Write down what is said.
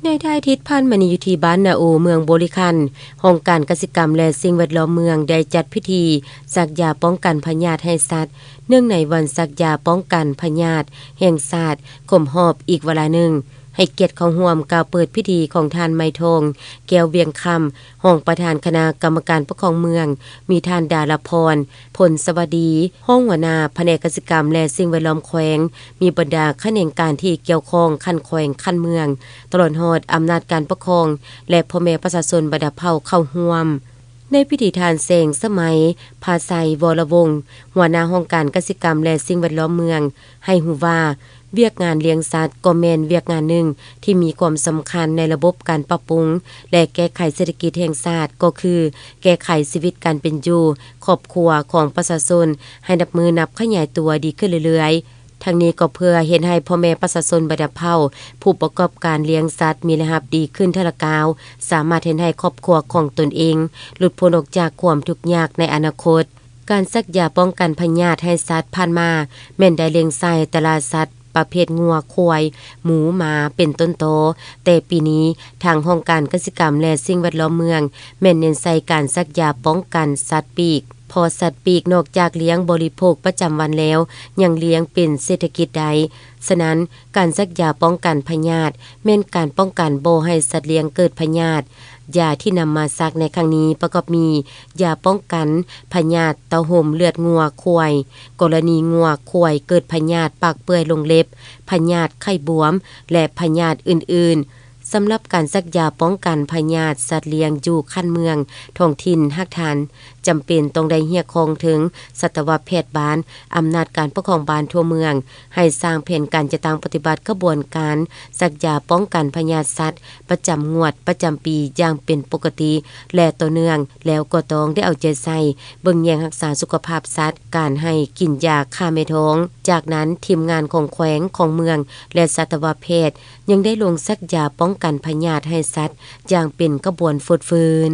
ໃນທ້າຍທິດຜ່ານມານີ້ ຢູ່ທີ່ບ້ານນາໂອ ເມືອງບໍລິຄັນ, ຫ້ອງການກະສິກຳ ແລະ ສິ່ງແວດລ້ອມເມືອງ ໄດ້ຈັດພິທີສັກຢາປ້ອງກັນພະຍາດໄຮສັດ ເນື່ອງໃນວັນສັກຢາປ້ອງກັນພະຍາດແຫ່ງຊາດ ຄົບຮອບອີກວາລະໜຶ່ງ. ໃຫ້ກຽດເຂົ້າຮ່ວມກ່າວເປີດພິທີຂອງທ່ານ ໄມທອງ ແກ້ວວຽງຄຳ, ຮອງປະທານຄະນະກຳມະການປົກຄອງເມືອງ, ມີທ່ານ ດາລະພອນ ພົນສະຫວັດດີ ຮອງຫົວໜ້າພະແນກກະສິກຳ ແລະ ສິ່ງແວດລ້ອມແຂວງ, ມີບັນດາຂະແໜງການທີ່ກ່ຽວຂ້ອງຂັ້ນແຂວງ, ຂັ້ນເມືອງ, ຕະຫຼອດຮອດອຳນາດການປົກຄອງ ແລະ ພໍ່ແມ່ປະຊາຊົນບັນດາເຜົ່າເຂົ້າຮ່ວມ. ໃນພິທີ ທ່ານ ແສງສະໄໝ ພາໄຊ ວໍລະວົງ ຫົວໜ້າຫ້ອງການກະສິກຳ ແລະ ສິ່ງແວດລ້ອມເມືອງ ໃຫ້ຮູ້ວ່າ ວຽກງານລ້ຽງສັດກໍແມ່ນວຽກງານໜຶ່ງທີ່ມີຄວາມສຳຄັນໃນລະບົບການປັບປຸງ ແລະ ແກ້ໄຂເສດຖະກິດແຫ່ງຊາດ, ກໍຄືແກ້ໄຂຊີວິດການເປັນຢູ່ຄອບຄົວຂອງປະຊາຊົນ ໃຫ້ນັບມື້ນັບຂະຫຍາຍຕົວດີຂຶ້ນເລື້ອຍໆ. ທັງນີ້ກໍເພື່ອເຮັດໃຫ້ພໍ່ແມ່ປະຊາຊົນບັນດາເຜົ່າ ຜູ້ປະກອບການລ້ຽງສັດມີລາຍຮັບດີຂຶ້ນເທື່ອລະກ້າວ, ສາມາດເຮັດໃຫ້ຄອບຄົວຂອງຕົນເອງຫຼຸດພົ້ນອອກຈາກຄວາມທຸກຍາກໃນອະນາຄົດ. ການສັກຢາປ້ອງກັນພະຍາດໄຮສັດຜ່ານມາ ແມ່ນໄດ້ເລັງໃສ່ແຕ່ລະສັດປະເພດງົວ, ຄວາຍ, ໝູ, ໝາ ເປັນຕົ້ນຕໍ, ແຕ່ປີນີ້ທາງຫ້ອງການກະສິກຳ ແລະ ສິ່ງແວດລ້ອມເມືອງ ແມ່ນເນັ້ນໃສ່ການສັກຢາປ້ອງກັນສັດປີກ, ເພາະສັດປີກນອກຈາກລ້ຽງບໍລິໂພກປະຈຳວັນແລ້ວ ຍັງລ້ຽງເປັນເສດຖະກິດໄດ້. ສະນັ້ນ, ການສັກຢາປ້ອງກັນພະຍາດ ແມ່ນການປ້ອງກັນບໍ່ໃຫ້ສັດລ້ຽງເກີດພະຍາດ. ຢາທີ່ນຳມາສັກໃນຄັ້ງນີ້ປະກອບມີ ຢາປ້ອງກັນພະຍາດເຕົ້າໂຮມເລືອດງົວ, ຄວາຍ, ກໍລະນີງົວ, ຄວາຍເກີດພະຍາດປາກເປື່ອຍລົງເລັບ, ພະຍາດໄຂ່ບວມ ແລະ ພະຍາດອື່ນໆ. ສຳລັບການສັກຢາປ້ອງກັນພະຍາດສັດລ້ຽງຢູ່ຂັ້ນເມືອງ, ທ້ອງຖິ່ນ, ຫາກທ່ານ ຈຳເປັນຕ້ອງໄດ້ຮຽກຮ້ອງເຖິງສັດຕະວະແພດບ້ານ, ອຳນາດການປົກຄອງບ້ານທົ່ວເມືອງ ໃຫ້ສ້າງແຜນການຈັດຕັ້ງປະຕິບັດຂະບວນການສັກຢາປ້ອງກັນພະຍາດສັດປະຈຳງວດປະຈຳປີຢ່າງເປັນປົກກະຕິ ແລະ ຕໍ່ເນື່ອງ, ແລ້ວກໍຕ້ອງໄດ້ເອົາໃຈໃສ່ເບິ່ງແຍງຮັກສາສຸຂະພາບສັດ, ການໃຫ້ກິນຢາຂ້າແມ່ທ້ອງ. ຈາກນັ້ນ, ທີມງານຂອງແຂວງ, ຂອງເມືອງ ແລະ ສັດຕະວະແພດ ຍັງໄດ້ລົງສັກຢາປ້ອງກັນພະຍາດໄຮສັດຢ່າງເປັນຂະບວນຟົດຟື້ນ.